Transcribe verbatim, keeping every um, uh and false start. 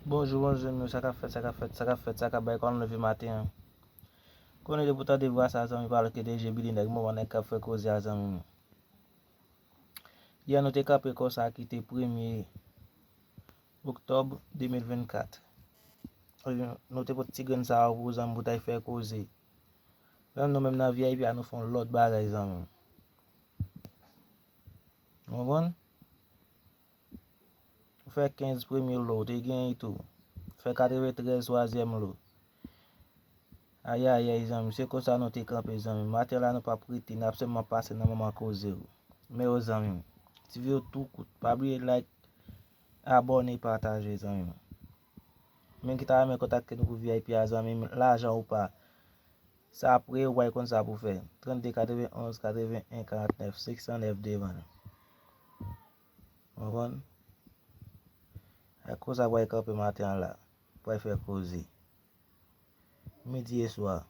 Bonjou, bonjou, zanmi yo, sa k ap fèt, sa k ap fèt, sa k ap fèt, sa k ap bay kò nou leve maten an. Konnen depi w tande vwa sa, zanmi, pale ke de je bili nèg moman nèg k ap fè koze a, zanmi. Yè nou te kanpe konsa ki te premye oktòb de mil vennkat. Nou te pot ti grenn sa a pou zanmi pou t al fè koze. Menm nou menm nan V I P a nou fè yon lòt bagay, zanmi. Ou konprann? Ou fè kenz premye lo, ou te genyen tou. Fè katreventrèz twazyèm lo. Ayayay, zanmi, se konsa nou te kanpe, zanmi. Maten la, nou p ap rete, n ap sèlman pase nan moman koze yo. Men yo, zanmi, ti videyo tou kout. Pa bliye like, abòne, pataje, zanmi. Men ki ta renmen kontakte nou pou V I P a, zanmi, lajan ou pa. Sa apre, ou pral konn sa pou fè. Trannde katrevenn onz katrevenn en karantnèf, senk san nèf devan. Ou konprann? Ak konsa, w pral kanpe maten an la. W pral fè koze. Midi e swa.